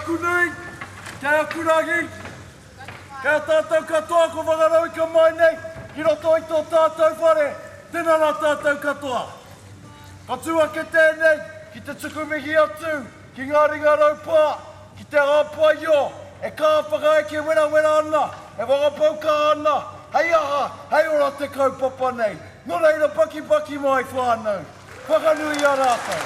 aku nui, kei aku rangi, kei a tātou katoa ko whakarauika mai nei ki roto i tō tātou whare, tēnā rā tātou katoa. Ka tū ake tēnei ki te tuku mihi atu ki ngā ringa raupā, ki te āpaio e kaha whakaeke werawera ana, e whakapau kaha ana, hei aha, hei ora te kaupapa nei. Nō reira pakipaki mai whānau, whakanui i a rātou.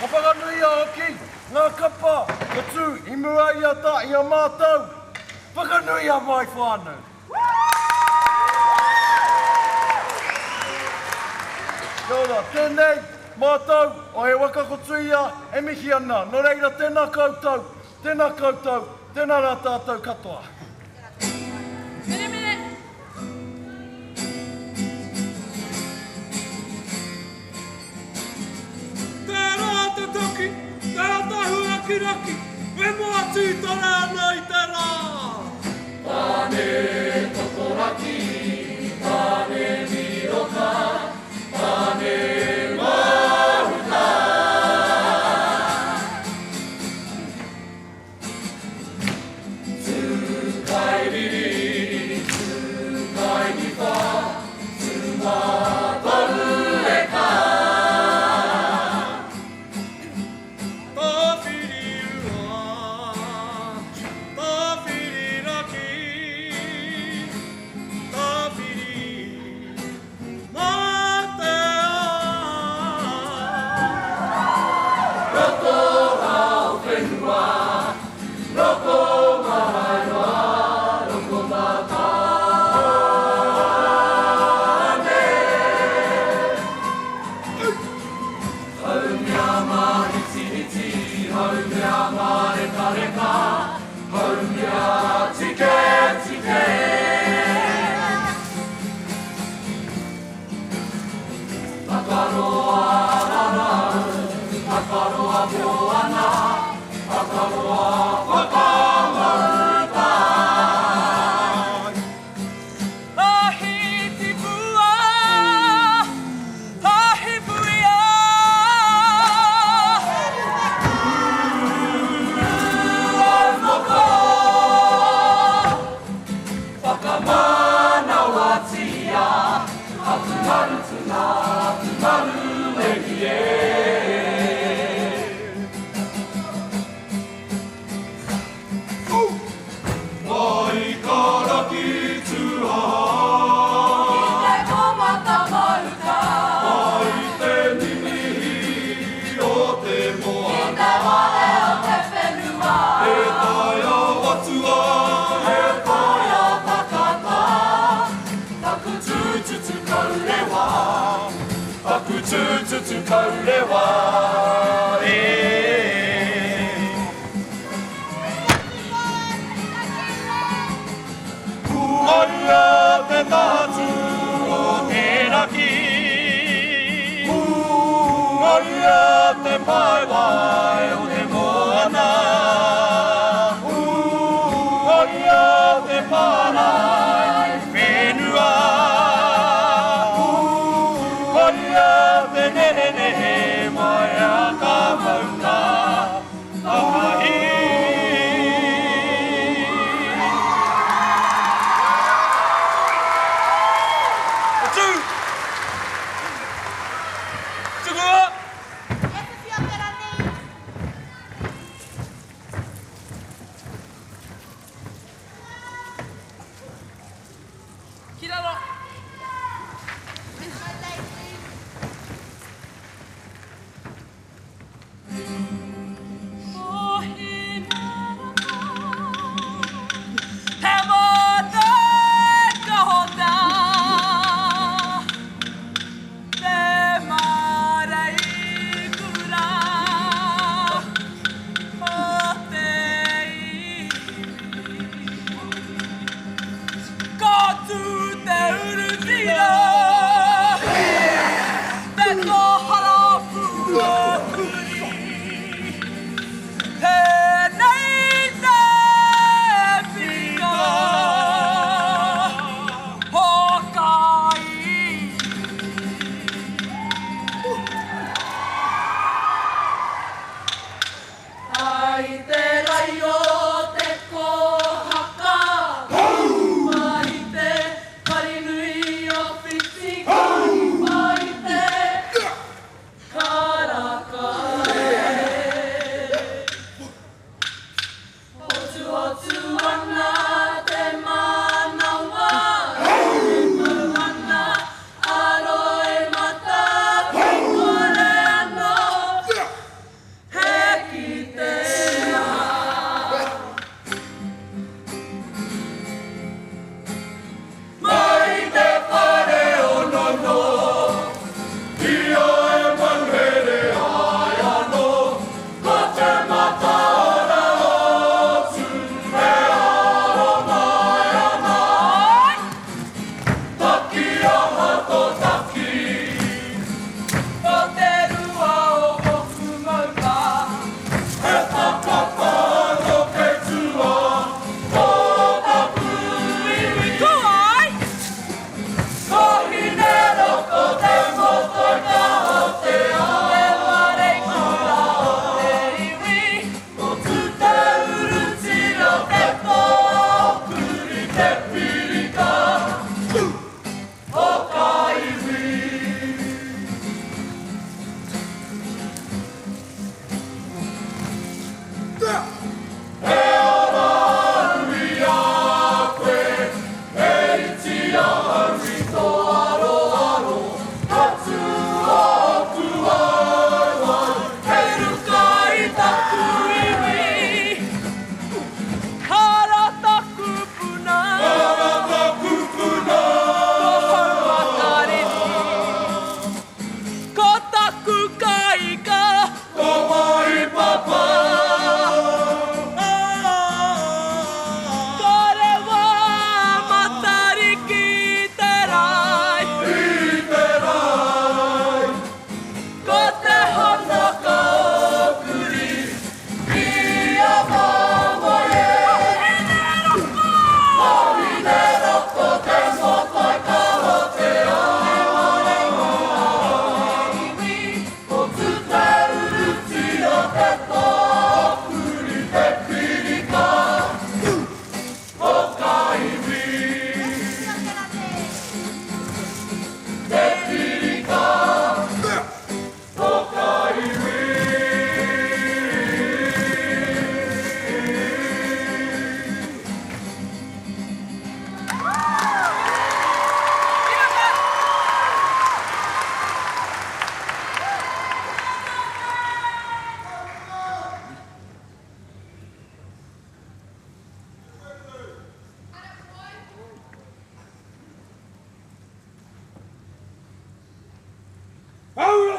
Ka whakanuia hoki ngā kapa ka tū i mua i a tā, i a mātou. Whakanuia mai whānau. Kia ora, tēnei mātou o He Waka Kotuia e mihi ana, nō reira tēnā koutou, tēnā koutou, tēnā rā tātou katoa. Meremere. Tērā te toki, tērā te huakiraki, e moatu tore ana i te rā. Tāne tokoraki, Tāne miroka, Tāne mahuta. Tūkairiri, Tūkainiwha, Tūmataru e kā. Tāwhiri-ua, Tāwhiri-raki, Tāwhiri mā te ao. Roko ao whenua, roko maraeroa, roko mātāne. Haumia māhitiriti, haumia mārekareka, haumia tiketike. Takaroa rarau, takaroa moana, takaroa whakamau tai. Tahiti-pua, Tahipuia. Ūaumoko, whakamanawatia, aku maru tuna, aku maru e ki e. Mai karaki tūhaha. Ki te komata mahuta. Mai te mimihi o te moana. Ki te ware o te whenua. E taea atua, e taea takata. Taku tūtutu kaurewa, taku tūtutu kaurewa, e. Kūaria te tātu o te raki. Kūaria te paewae o te moana. Kūaria te pārae whenua. Kūaria te nehenehe mai a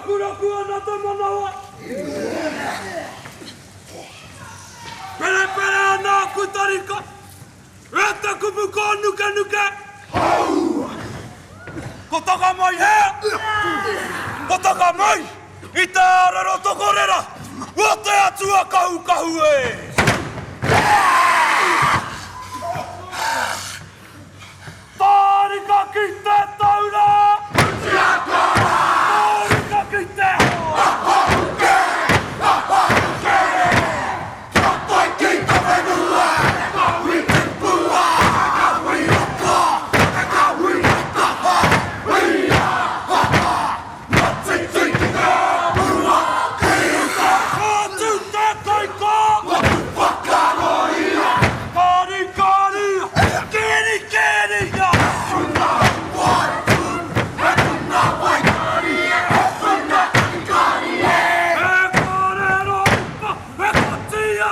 Rakuraku ana te manawa. Perepere ana aku tarika. E te kupu kōnukenuke. Hau! Ko taka mai hea? Ko taka mai i te arero tokorera o te atua kahukahu e! Tārika ki te taura! Tārika ki te hoa! Ka tū te kaitā! Karikari! Kerikeria! He kōrero upa, he kotia!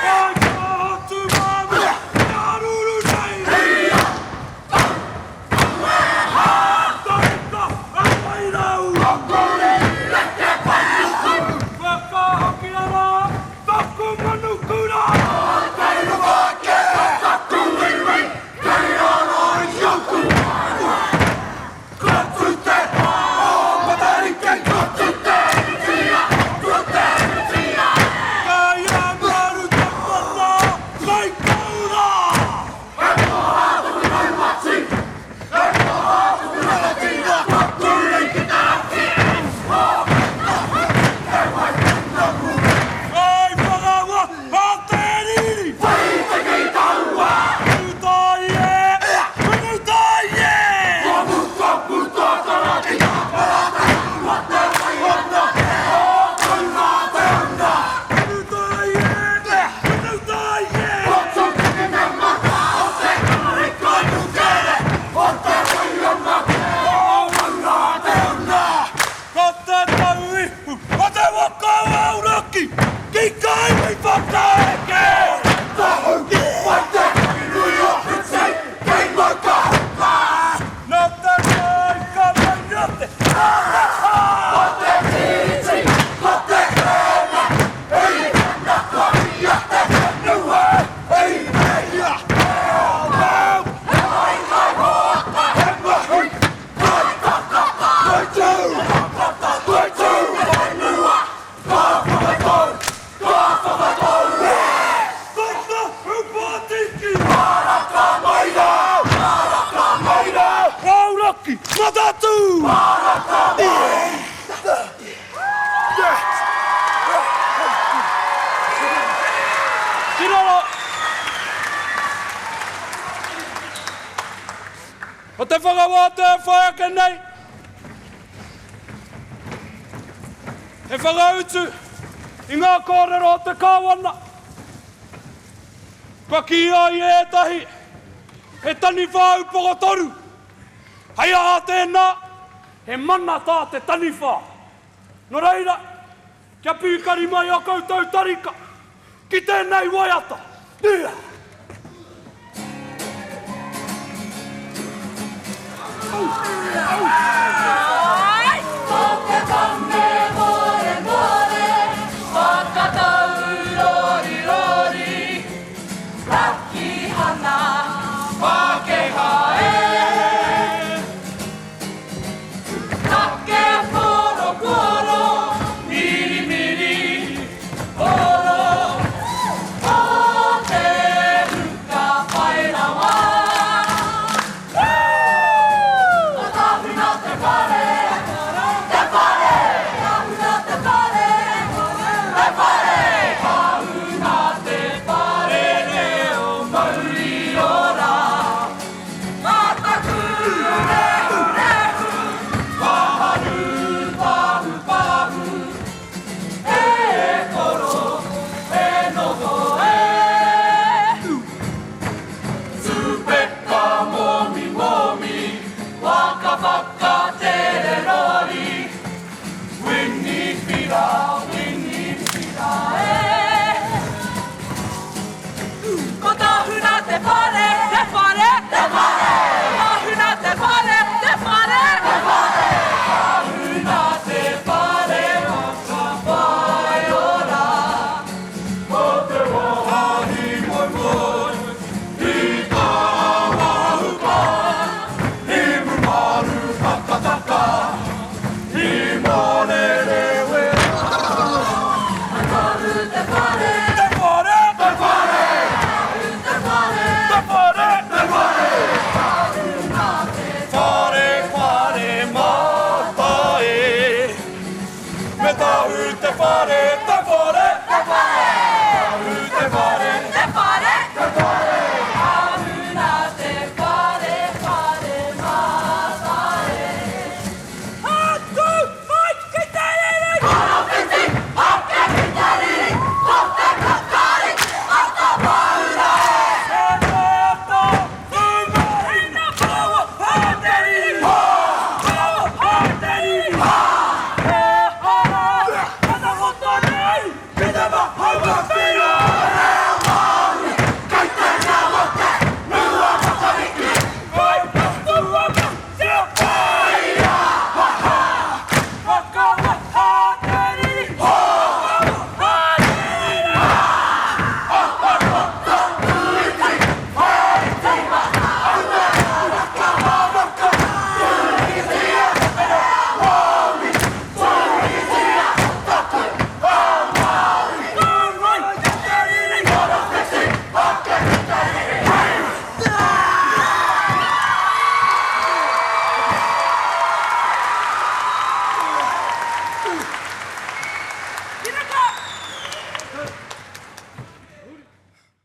Kai ka atu māmā, ka ruru nei! Taku manukura! Kai a maru te mana, kai koura! Kai whakawa a te riri! Puta i e! Puta i e! Puta i e! Puta i e! Ko te tauihu o te waka o Aoraki ki Kaiwi whakaeke! Nā te kai ka mai te Ko te Upotiki! Aoraki Matatū! Ki raro! Ko te whakawātea e whai ake nei, he whakautu i ngā kōrero a te Kāwana. Kua kīia ai e ētahi, he taniwha upoko toru. Hei aha tēnā, he mana tā te taniwha. Nō reira, kia pīkari mai ō koutou tarika ki tēnei waiata. Yeah! Oh.